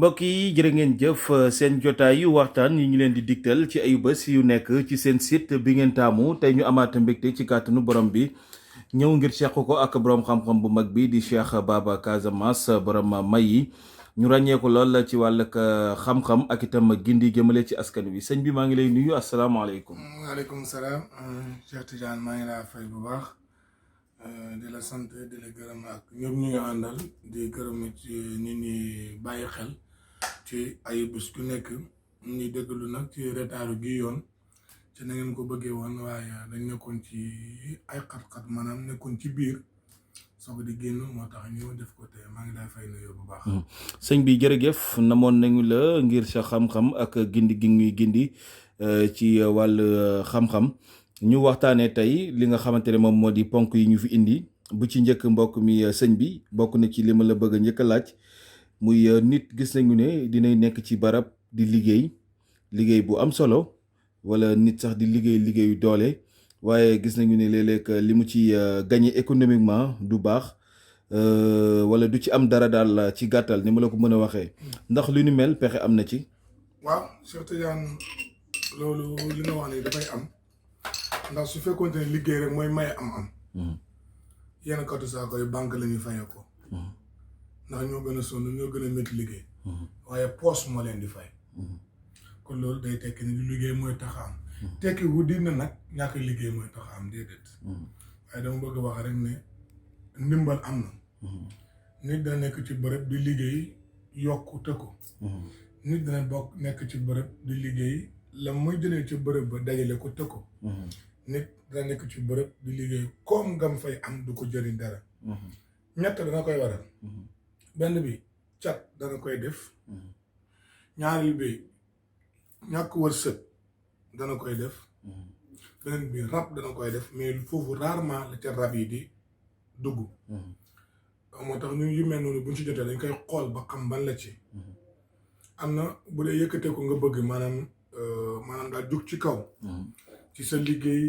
mbokk yi jërë ngeen jëf seen jotaayu waxtaan yi ñu leen di digtal ci ayu bés yu nekk ci seen site bi ngeen taamu tey ñu amaat mbégte ci kàttanu borom bi ñëw ngir seq ko ak borom xam-xam bu mag bi di Cheikh Babacar borom may yi ñu ràññee ko lool ci wàllug xam-xam ak itam gindi jëmale ci askan wi sëñ bi maa ngi lay nuyu asalaamaaleykum. waaleykum salaam Cheikh Tidiane maa ngi laa fay bu baax di la sant di la gërëm ak ñëpp ñu ngi àndal di gërëm ci nit ñi bàyyi xel ci ay bés ku nekk ñuy déglu nag ci retard gi yoon ci na ngeen ko bëggee woon waaye dañ nekkoon ci ay xat-xat maanaam nekkoon ci biir soog di génn moo tax ñu def ko te maa ngi lay fay nuyu bu baax. sëñ bi jërëjëf namoon nañu la ngir sa xam-xam ak gindi gi ñuy gindi ci wàll xam-xam. ñu waxtaanee tey li nga xamante ne moom moo di ponk yi ñu fi indi bu ci njëkk mbokk mi sëñ bi bokk na ci li ma la bëgg a njëkk a laaj muy nit gis nañu ne dinay nekk ci barab di liggéey bu am solo wala nit sax di liggéeyu doole waaye gis nañu ne léeg-léeg li mu ci gagné économiquement du baax wala du ci am dara daal ci gàttal ni ma la ko mën a waxee ndax lu ni mel pexe am na ci. waaw Cheikh Tidiane loolu li nga wax ne dafay am. ndax su fekkoon ne liggéey rek mooy may am yenn katu saako yi banque la ñuy fayee ko ndax ñoo gën a sonn ñoo gën a métti liggéey waaye poos moo leen di fay kon loolu day tekki ni liggéey mooy tax am tekki wu dina nag ñàkk liggéey mooy tax am déedéet waaye dama bëgg a wax rek ne ndimbal am na nit dana nekk ci bërëb di liggéey yokku tëkku nit dana bokk nekk ci bërëb di liggéey la muy jëlee ci bërëb ba dajale ko tëkku nit dana nekk ci bërëb di liggéey comme ngam fay am du ko jëriñ dara ñett dana koy waral benn bi cat dana koy def ñaareel bi ñàkk wërsëg dana koy def beneen bi rab dana koy def mais foofu rarement la ca rab yi di dugg moo tax ñu yu mel noonu buñ ci jotee dañ koy xool ba xam ban la ci am na bu dee yëkkatee ko nga bëgg maanaam daal jug ci kaw ci sa liggéey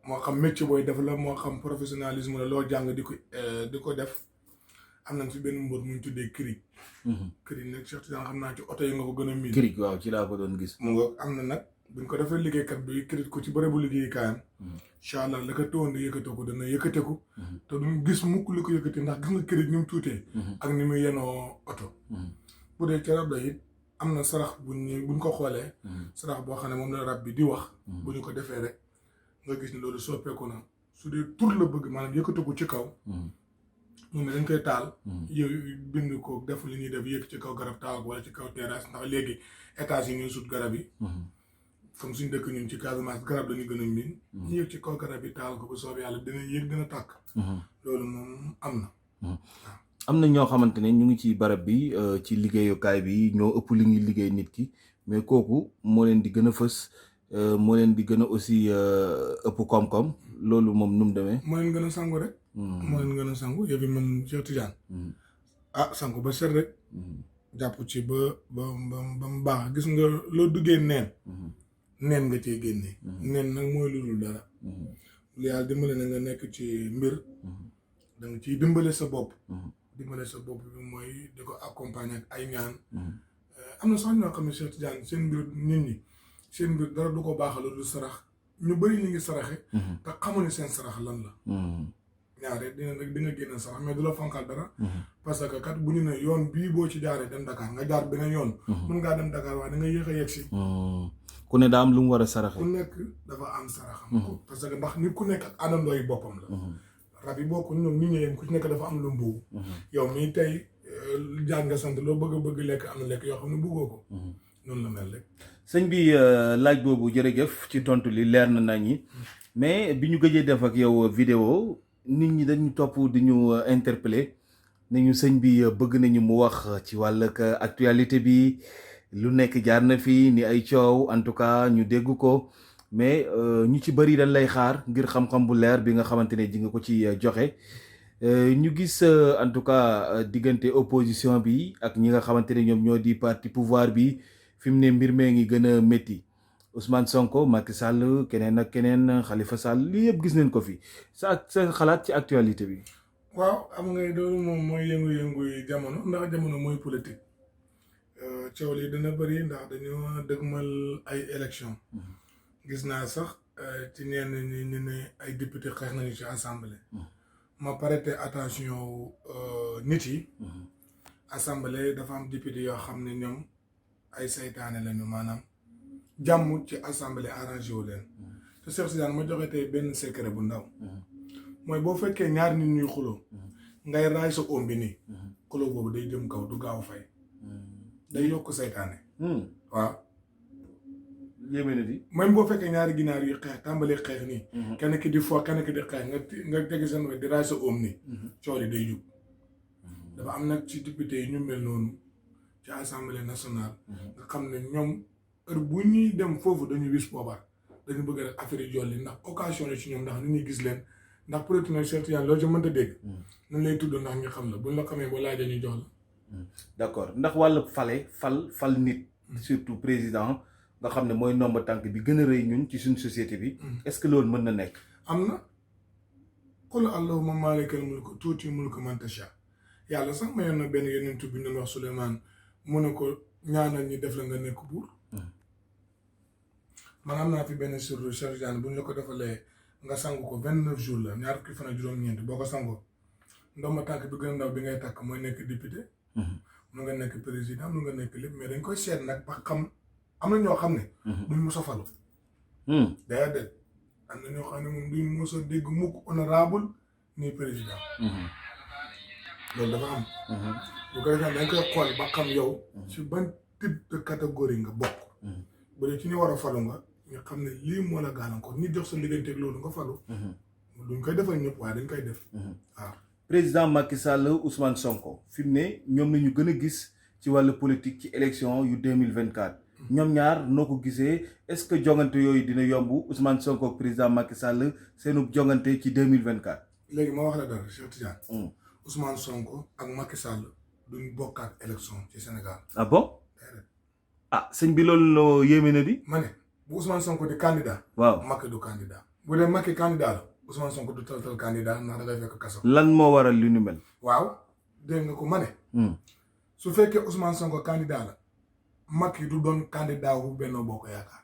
moo xam métier booy def la moo xam professionnalisme la loo jàng di ko def am nañ ci benn mbir mu ñu tuddee cric nag Cheikh Tidiane xam naa ci oto yi nga ko gën a miin cric waaw ci laa ko doon gis mu nga am na nag buñ ko defee liggéeykat bi cric ko ci bërëbu liggéeykaayam incha allah la ko tëwoon di yëkkate ko dana yëkkate ko te duñ gis mukk li ko yëkkate ndax gis nga cric ni mu tuutee ak ni muy yenoo oto bu dee ci rab la it am na sarax buñ ko xoolee sarax boo xam ne moom la rab bi di wax bu ñu ko defee rek nga gis ne loolu soppeeku na su dee tur la bëgg maanaam yëkkati ko ci kaw moom dañ koy taal yow bind ko def li ñuy def yëkk ci kaw garab taal ko wala ci kaw terrasse ndax léegi étage yi ñuy sut garab yi comme suñ dëkk ñun ci Casamance garab lañu gën a miin ñu yëg ci kaw garab yi taal ko bu soobee yàlla dina yëg dina tàkk loolu moom am na am na ñoo xamante ne ñu ngi ci barab bi ci liggéeyukaay bi ñoo ëpp li ñuy liggéey nit ki mais kooku moo leen di gën a fës moo leen di gën a aussi ëpp koom-koom loolu moom nu mu demee. moo leen gën a sangu rek. moo leen gën a sangu yow man Cheikh Tidiane. sangu ba set rek. jàpp ci ba mu baax gis nga loo duggee neen nga cee génne. neen nag mooy lu dul dara. lu yàlla dimbale na nga nekk ci mbir. da nga ciy dimbale sa bopp. dimbale sa bopp bi mooy di ko accompagner ak ay ñaan am na sax ñoo xam ne Cheikh Tidiane seen mbir nit ñi seen mbir dara du ko baaxal lu sarax ñu bëri ñu ngi saraxe te xamuñu seen sarax lan la ñaare di nga génne sarax mais du la fonkal dara parce que kat bu ñu ne yoon bii boo ci jaaree dem Dakar nga jaar beneen yoon mun ngaa dem Dakar waaye da nga yéex a yegg si ku ne daa am lu mu war a saraxe ku nekk dafa am saraxam parce que ndax nit ku nekk ak àndandoo yi boppam la rab yi bokku ñoom nit ñi ku ci nekk dafa am lu mbubu yow mii tey jàng nga sant loo bëgg lekk am na lekk yoo xam ne bëggoo ko noonu la mel rek sëñ bi laaj boobu jërëjëf ci tontu li leer na nañ ñi mais bi ñu gëjee def ak yow vidéo nit ñi dañu topp di ñu interpeller nañu sëñ bi bëgg nañu mu wax ci wàllug actualité bi lu nekk jaar na fi ni ay coow en tout cas ñu dégg ko mais ñu ci bëri dañ lay xaar ngir xam-xam bu leer bi nga xamante ne ji nga ko ci joxe ñu gis en tout cas diggante opposition bi ak ñi nga xamante ne ñoom ñoo di parti pouvoir bi fi mu ne mbir mee ngi gën a métti Ousmane Sonko Macky Sall keneen ak keneen Khalifa Sall lii yëpp gis nañ ko fi sa xalaat ci actualité bi. waaw am nga loolu moom mooy yëngu-yëngu yi jamono ndax jamono mooy politique coow li dina bëri ndax dañoo dëgmal ay élection gis naa sax ci ñenn ñi ñu ne ay député xeex nañu ci assemblée ma prêter attention nit yi assemblée dafa am député yoo xam ne ñoom ay saytaane lañu maanaam jàmm ci assemblée arrangé wu leen te Cheikh Tidiane ma joxe tey benn secret bu ndaw mooy boo fekkee ñaar nit ñuy xuloo ngay raay sa oom bi nii xuloo boobu day jëm kaw du gaaw fay day yokk saytaane waaw yéeme na di même boo fekkee ñaari ginaar yu xeex tàmbali xeex nii kenn ki di fo kenn ki di xeex nga tegi seen wet di raay sa oom nii coow li day jub dafa am nag ci député yi ñu mel noonu ci assemblée nationale nga xam ne ñoom heure bu ñuy dem foofu dañuy wis poobar dañu bëgg rek affaire yi jolli ndax occasion la ci ñoom ndax nit ñi gis leen ndax peut-être nag Cheikh Tidiane loolu ci mënta dégg nañ lay tudd ndax ñu xam la buñ la xamee ba laajee ñu jox la d'accord ndax wàllu fal nit surtout président nga xam ne mooy nomba tànk bi gën a rëy ñun ci suñ société bi est-ce que loolu mën na nekk am na qul allahumma maalikal mulk tuuti mulka man tasha yàlla sax mayoon na benn yonent bi ñu wax Souleymane mu ne ko ñaanal ñi def la nga nekk buur man am naa fi benn surtout Cheikh Tidiane bu ñu la ko defalee nga sangu ko 29 jours la ñaar fukki fan ak juróom-ñeent boo ko sangoo ndomba tànk bi gën a ndaw bi ngay takk mooy nekk député mu nga nekk président mu nga nekk lépp mais dañ koy seet nag ba xam am na ñoo xam ne duñ mos a falu day dégg am na ñoo xam ne moom duñ mos a dégg mukk honorable ni président loolu dafa am bu ko defee dañ koy xool ba xam yow ci ban type de catégorie nga bokk bu dee ci ñu war a falu nga xam ne lii moo la gàllankoor ñi jox sa ligganteeg loolu nga falu duñ koy defal ñëpp waaye dañ koy def waaw président Macky Sall Ousmane Sonko fi mu ne ñoom la ñu gën a gis ci wàllu politique ci élection yu 2024 ñoom ñaar noo ko gisee est-ce que jongante yooyu dina yomb Ousmane Sonko ak président Macky Sall seenu jongante ci 2024 léegi ma wax la dara Cheikh Tidiane Ousmane Sonko ak Macky Sall duñ bokkaat élection ci Sénégal ah bon ah sëñ bi loolu loo yéeme na di ma ne bu Ousmane Sonko di candidat waaw Macky du candidat bu dee Macky candidat la Ousmane Sonko du tal candidat ndax da ngay fekk kaso lan moo waral li nu mel waaw dégg nga ko ma ne su fekkee Ousmane Sonko candidat la Macky du doon candidat wu Benno Bokk Yaakaar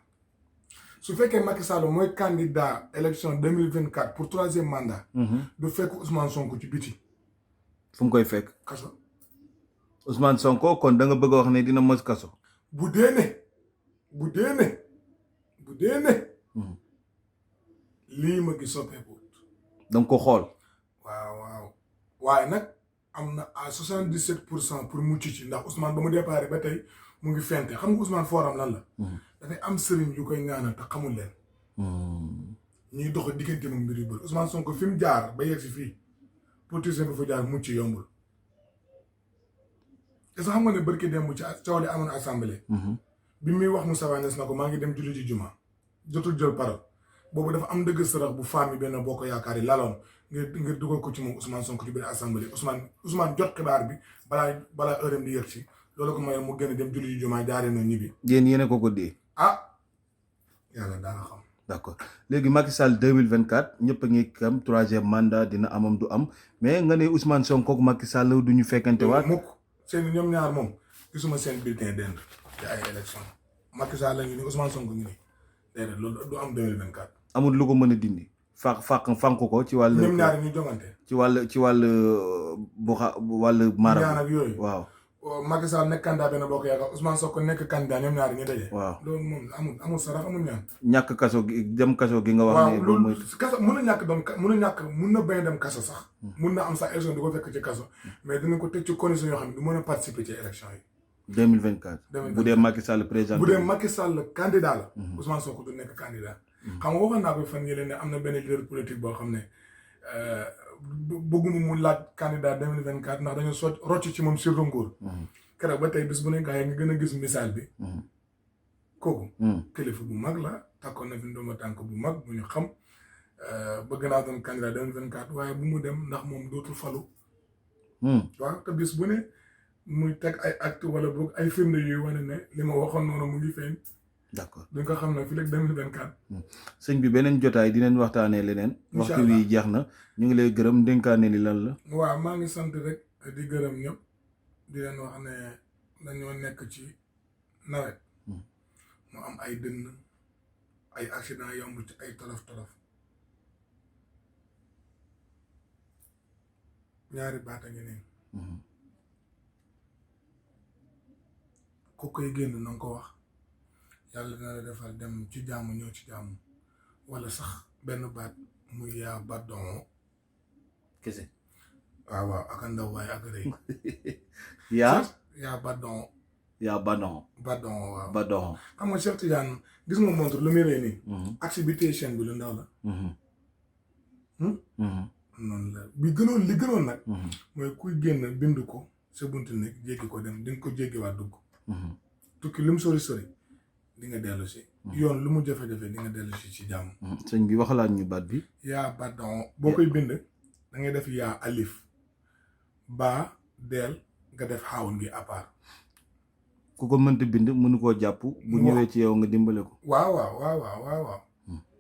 su fekkee Macky Sall mooy candidat élection 2024 pour 3e mandat du fekk Ousmane Sonko ci biti fu mu koy fekk kaso Ousmane Sonko kon da nga bëgg a wax ne dina mos kaso bu dee ne lii ma gis soppeeku da nga ko xool waaw waaye nag am na à 77% pour mucc ci ndax Ousmane ba mu déparé ba tey mu ngi fente xam nga Ousmane fooram lan la dafay am sëriñ yu koy ñaanal te xamul leen ñuy dox diggante moom mbir yu bëri Ousmane Sonko fi mu jaar ba yegg si fii politicien bi fa jaar mucc yombul te sax xam nga ne barki démb ci coow li amoon assemblée bi muy wax Moussa Wanes na ko maa ngi dem julli ji juma jotul jël parole boobu dafa am dëgg sërëx bu femme yi Benno Bokk Yaakaar yi laloon ngir dugal ko ci moom Ousmane Sonko ci biir assemblée Ousmane jot xibaar bi balaa heure am di yegg si loolu ko mooy mu gën a dem julli ji juma jaaree na ñibbi yéen a ko dee yàlla daana xam d'accord léegi Macky Sall 2024 ñëpp a ngi kam 3e mandat dina amam du am mais nga ne Ousmane Sonko ak Macky Sall du ñu fekkante waat mukk seen ñoom ñaar moom gisuma seen bulletin dend ci ay élection Macky Sall la ngi ni Ousmane Sonko ngi ni déedéet loolu du am 2024 amul lu ko mën a dindi fànk ko ci wàll ñoom ñaar ñu jongante ci wàll wàll mara ñaan ak yooyu waaw Macky Sall nekk candidat Benno Bokk Yaakaar Ousmane Sonko nekk candidat ñoom ñaar ñu daje waaw loolu moom amul sarax amul ñaan ñàkk kaso gi dem kaso gi nga wax ne loolu mooy kaso mun na bañ dem kaso sax mun na am sax élection di ko fekk ci kaso mais dina ko teg ci condition yoo xam ne du mën a participer ci élection yi 2024 bu dee Macky Sall président bu dee Macky Sall candidat la Ousmane Sonko du nekk candidat xam nga waxoon naa ko fan yële ne am na benn leader politique boo xam ne bëgguma mu laaj candidat 2024 ndax dañoo rocc ci moom sur nguur keroog ba tey bis bu ne gaa yi nga gën a gis misaal bi kooku kilifa bu mag la takkoon na fi ndomba tànk bu mag bu ñu xam bëgg naa doon candidat 2024 waaye bu mu dem ndax moom dootul falu waaw te bis bu ne muy teg ay acte wala boog ay firnde yuy wane ne li ma waxoon noonu mu ngi feeñ d'accord duñ ko xam ne fii léegi 2024 sëñ bi beneen jotaay dinañ waxtaanee leneen waxtu wi jeex na ñu ngi lay gërëm dénkaane li lan la waaw maa ngi sant rek di gërëm ñëpp di leen wax ne dañoo nekk ci nawet mu am ay dënn ay accident yomb ci ay tolof ñaari baat a ngi nii ku koy génn na nga ko wax yàlla dina la defal dem ci jàmm ñëw ci jàmm wala sax benn baat muy yaa badon kese waaw ak ndaw waaye ak rëy yaa badon badon xam nga Cheikh Tidiane gis nga montre lu muy rëy nii axe bi téye chaîne bi lu ndaw la noonu la li gënoon nag mooy kuy génn bind ko sa buntu nekk jéggi ko dem di nga ko jéggiwaat dugg tukki lu mu sori di nga dellu si yoon lu mu jafe-jafe di nga dellu si ci jàmm sëñ bi waxalaat ñu baat bi yaa badon boo koy bind da ngay def yaa alif baa deel nga def xaawun gi à part ku ko mënta bind mënu koo jàpp bu ñëwee ci yow nga dimbale ko waaw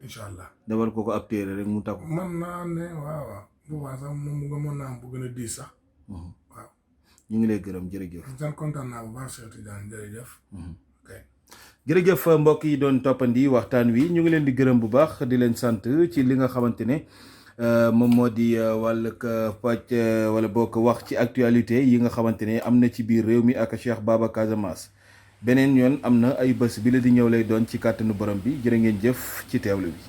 incha allah defal ko ab téere rek mu takku man naa ne waaw boobaa sax moom nga mën naa am bu gën a diis sax waaw ñu ngi lay gërëm jërëjëf seen kontaan naa bu baax Cheikh Tidiane jërëjëf jërëjëf mbokk yi doon toppandi waxtaan wi ñu ngi leen di gërëm bu baax di leen sant ci li nga xamante ne moom moo di wàllug pàcc wala boo ko wax ci actualité yi nga xamante ne am na ci biir réew mi ak Cheikh Babacar Casamance beneen yoon am na ay bés bi la di ñëw lay doon ci kàttanu borom bi jërë ngeen jëf ci teewlu bi